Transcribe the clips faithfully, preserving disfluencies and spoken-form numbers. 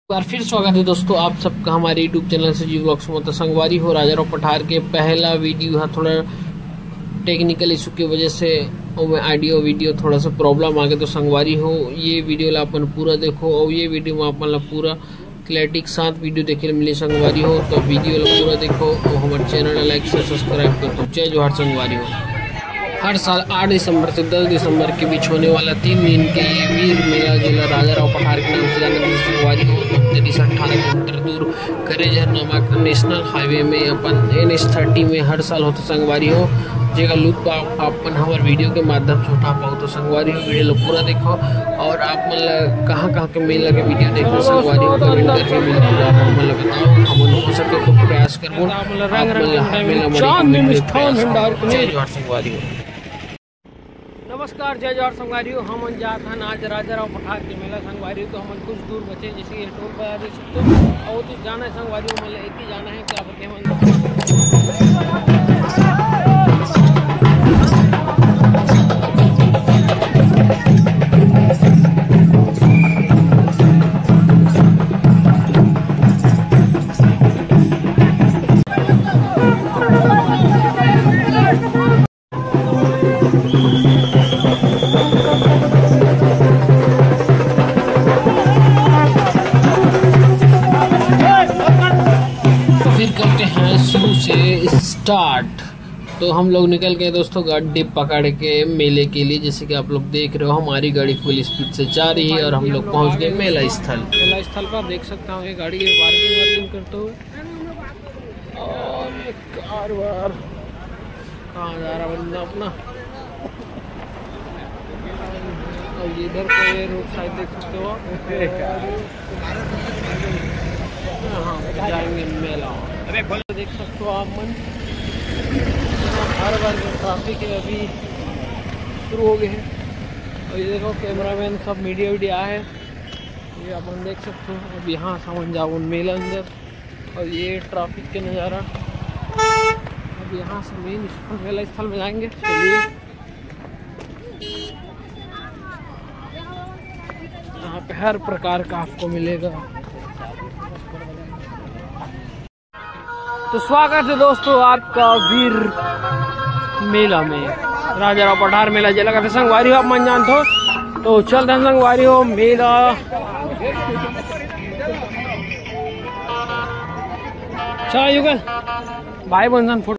एक बार फिर स्वागत है दोस्तों आप सबका हमारे YouTube चैनल से जी व्लॉग्स में। तो संगवारी हो, राजा राव पठार के पहला वीडियो है, थोड़ा टेक्निकल इशू की वजह से ओमे ऑडियो वीडियो थोड़ा सा प्रॉब्लम आ गया। तो संगवारी हो, ये वीडियो ला अपन पूरा देखो और ये वीडियो में अपन ला पूरा क्लैरिटी के साथ वीडियो देखे मिली संगवारी हो। तो वीडियो ला पूरा देखो और हमारे चैनल ला लाइक से सब्सक्राइब कर दो। जय जोहार संगवारी हो। हर साल आठ दिसंबर से दस दिसंबर के बीच होने वाला तीन दिन के ये वीर मेला, जिला राजा राव पठार के नाम से जाना जाता है संगवारी हो, तो तेईस अठारह किलोमीटर दूर करेझर नामक नेशनल हाईवे में अपन एन एच थर्टी में हर साल होता संगवारी हो, जेकर लुत्फ आप अपन हमर वीडियो के माध्यम से उठा पाओ। तो संगवारी हो, वीडियो ला पूरा देखो और आप मन ला कहाँ कहाँ के मेला के वीडियो देखना संगवारी हो, कमेंट करके बिल्कुल आप मन ला बताओ। हमन हो सके तो प्रयास करबो आप मन ला हर मेला में लेके प्रयास करबो। जय जोहार संगवारी हो। नमस्कार, जय जोहार संगवारी हो। हमन जात हन आज राजा राव पठार के मेला संगवारी हो, तो हमन कुछ दूर बचे, जैसे ये टोल प्लाजा देख सकते हो, और तो जाना है संगवारी हो, मतलब इतनी जाना है क्या बता फिर करते हैं शुरू से स्टार्ट। तो हम लोग निकल गए दोस्तों, गाड़ी पकड़ के मेले के लिए। जैसे कि आप लोग देख रहे हो, हमारी गाड़ी फुल स्पीड से जा रही है और हम लोग पहुंच गए मेला स्थल। मेला स्थल पर देख सकता हूँ, ये गाड़ी की पार्किंग वार्किंग करते हुए। और ये कार वार कहाँ जा रहा बंदा अपना। और इधर को ये रोड साइड देख सकते हो आप। हाँ, जाएंगे मेला। अरे बोल। देख सकते हो आप मन, हर बार जो ट्रैफिक है अभी शुरू हो गए हैं। और ये देखो, कैमरामैन सब मीडिया वीडिया आए हैं, ये अपन देख सकते हो। अब यहाँ सामान जाओ मेला अंदर। और ये ट्रैफिक के नज़ारा, अब यहाँ से मेन स्थल, मेला स्थल में जाएंगे। चलिए, यहाँ पे हर प्रकार का आपको मिलेगा। तो स्वागत है दोस्तों आपका वीर मेला में, राजा राव पठार मेला जेला कथे संगवारी हो, आप मन जानत हो। तो चलते हैं संगवारी हो मेला। चला युगल भाई बंधन फोटो।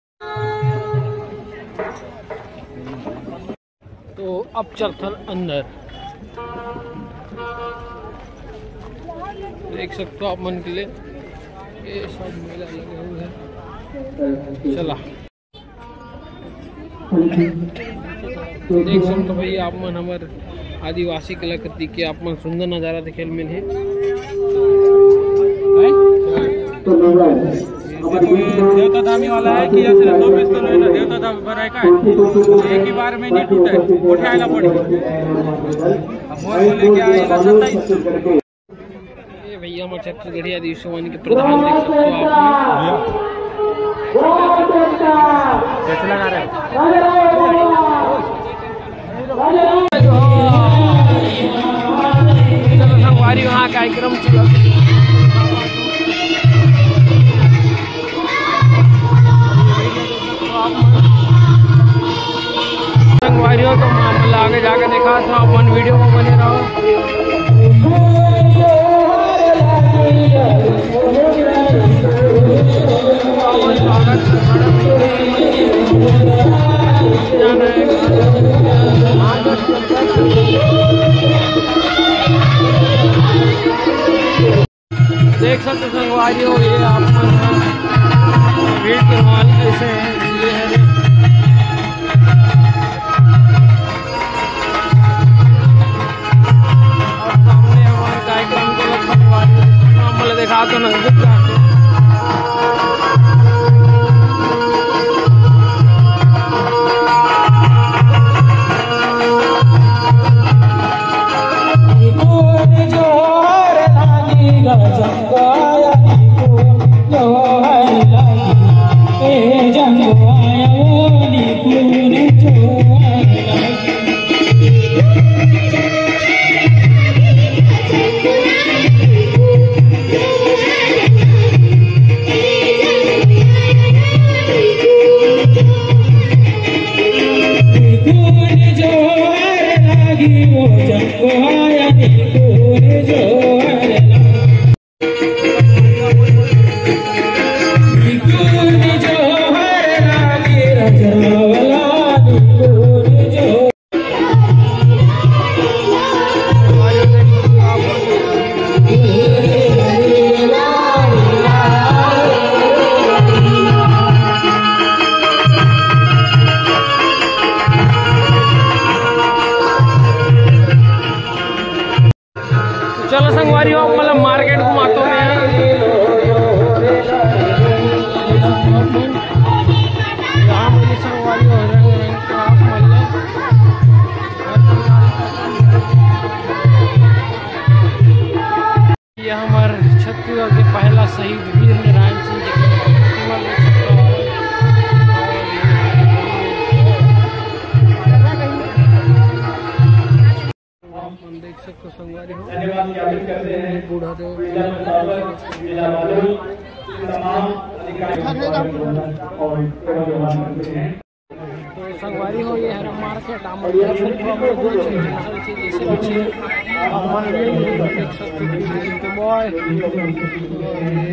तो अब चलथन अंदर, देख सकते हो आप मन के लिए ये सब मेला लगे हुए हैं। चला। देख सकते हो भैया, आप मन हमर आदिवासी कलाकृति के आप मन सुंदर नजारा देखे ल मिलही। हैं? ये कोई देवता धामी वाला है कि ऐसे दो बिस्तर है ना, देवता धामी बनाए का है, एक ही बार में नहीं टूटा है, उठाएगा पड़ी। अब बोल बोले क्या है, सत्ताईस। ये भैया हमारे छत्तीसगढ़िया आदिवासी के प्रधान, देख सकते हो आप। कैसे लगा रहे हैं? संगवारी वहाँ कार्यक्रम चला। संगवारी हो तो मामला आगे जाके देखा था, अपन वीडियो में बने रहो। देख सकते संगवारी हो, ये आप मन ह भीड़ के माहौल कैसे है, ये है। और सामने हमारे कार्यक्रम के लोग संगवारी हो, हम बोले देखा तो नजदीक जाके। छत्तीसगढ़ के पहला शहीद वीर नारायण सिंह जी की प्रतिमा देख सकते हो। आप देख सकते हो संगवारी हो, बूढ़ा देव तो संगवारी हो, ये हरा मार्केट, आप मन देख सकते हो, आप मन जो चीज, हर चीज जैसे भी चीज, आप मन ये देख सकते हो, बॉय, ये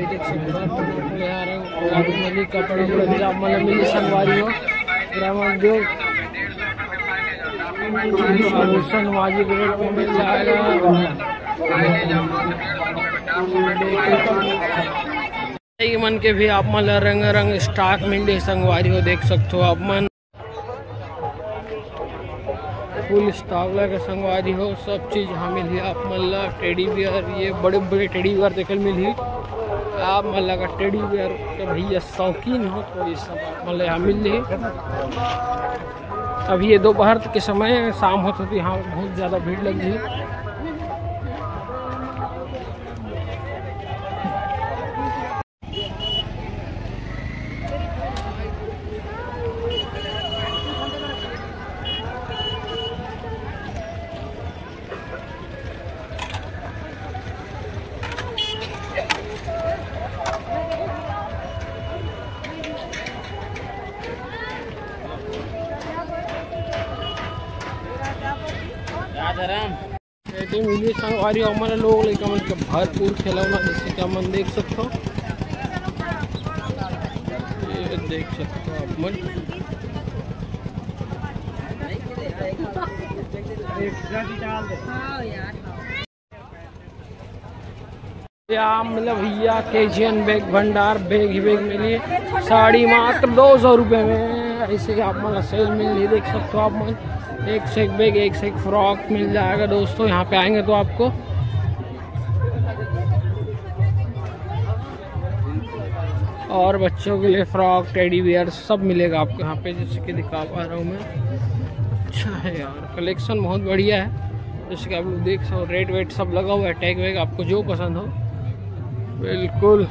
देख सकते हो, आप मन यहाँ रंग, आप मन ये कपड़ा, कपड़ा भी आप मन मिली संगवारी हो, पूरा मन जो आभूषण वाजिब रेट में मिल जाएगा। ये मन के भी आप मन ला रंग रंग स्टॉक मिलही संगवारी हो, देख सकते हो आप मन। फुल स्टॉक लगे संगवारी हो, सब चीज यहाँ मिलही आप मन ला। टेडी बियर, ये बड़े बड़े टेडी बियर देखे मिलही आप मन ला। अगर टेडी बियर के भैया शौकीन हो तो ये सब आप मन ला यहाँ मिलही। अभी ये दोपहर के समय, शाम होत होत यहाँ बहुत ज्यादा भीड़ लग जाही। राधेराम। एती मिली संगवारी हो, हमन लोग लइका मन के भरपूर खिलौना, जैसे कि हमन देख सकथो, ये देख सकथो आप मन। या मतलब भैया, केजीएन बैग भंडार, बैग ही बैग मिली, साड़ी मात्र दो सौ रुपये में। ऐसे ही आप मन सेल मिलही, देख सकते हो आप मन, एक से एक बैग, एक से एक फ्रॉक मिल जाएगा दोस्तों। यहाँ पे आएंगे तो आपको और बच्चों के लिए फ्रॉक, टेडी बियर सब मिलेगा आपको यहाँ पे, जैसे कि दिखा पा रहा हूँ मैं। अच्छा है यार, कलेक्शन बहुत बढ़िया है। जैसे कि आप लोग देख सकते हो, रेट वेट सब लगा हुआ है, टैग वैग, आपको जो पसंद हो। बिल्कुल।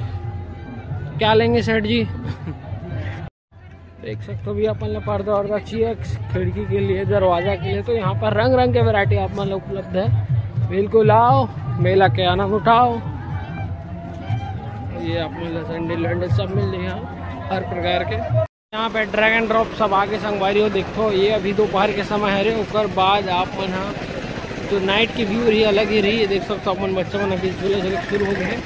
क्या लेंगे सेठ जी? देख सकते हो भी अपन ला पर्दा वर्दा चाहिए खिड़की के लिए, दरवाजा के लिए, तो यहाँ पर रंग रंग के वैरायटी आप मन ला उपलब्ध है। बिल्कुल आओ, मेला के आनंद उठाओ। ये आप मन ला सैंडल वैंडल सब मिल जाही हर प्रकार के। यहाँ पे ड्रैगन ड्रॉप सब आगे संगवारी हो, देखो ये अभी दोपहर के समय हरे, ओकर बाद आप मन हा जो नाइट की व्यू रही अलग ही रही। ये देख सकते हो आप मन, बच्चा मन अभी झूले झूले शुरू हो गए हैं।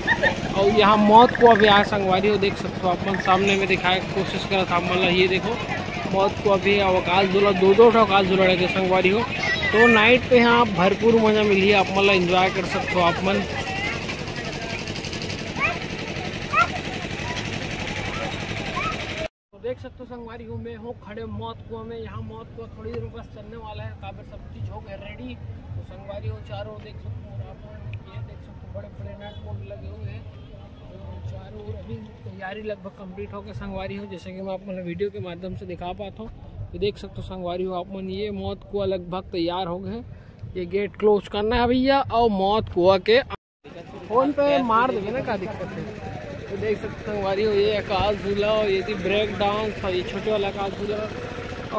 और यहाँ मौत कुआँ भी आए संगवारी हो, देख सकते हो आप मन, सामने में दिखाए के कोशिश करत हा आप मन ला। ये देखो मौत कुआँ भी, अउ आकाश झूला, दो दो ठो आकाश झूला रहिथे संगवारी हो। तो नाइट पे यहाँ भरपूर मजा मिलही आप मन ला, एंजॉय कर सकते हो आप मन। तो देख सकते हो संगवारी हो, मैं हूँ खड़े मौत कुआँ में। यहाँ मौत कुआँ थोड़ी देर में बस चलने वाला है, काबर सब चीज हो गया रेडी। तो संगवारी हो, चारों ओर देख सकते हो, और आप ये देख सकते हो बड़े बड़े नट बोल्ट लगे हुए हैं। तो चारों ओर अभी तैयारी लगभग कंप्लीट हो गई संगवारी हो, जैसे कि मैं आप मन वीडियो के माध्यम से दिखा पाता हूँ। तो देख सकते हो संगवारी हो आप मन, ये मौत कुआँ लगभग तैयार हो गए। ये गेट क्लोज करना है भैया, और मौत कुआँ के फोन पे मार देंगे ना, क्या दिक्कत है। तो देख सकते हो संगवारी हो, ये आकाश झूला और ये थी ब्रेक डांस और ये छोटे वाला आकाश झूला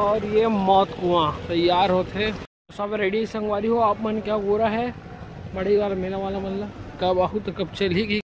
और ये मौत कुआँ तैयार होते। सब रेडी संगवारी हो आप मन, क्या हो रहा है बड़ी वाला मेला वाला मन ला, कब आहू तो कब चली गई।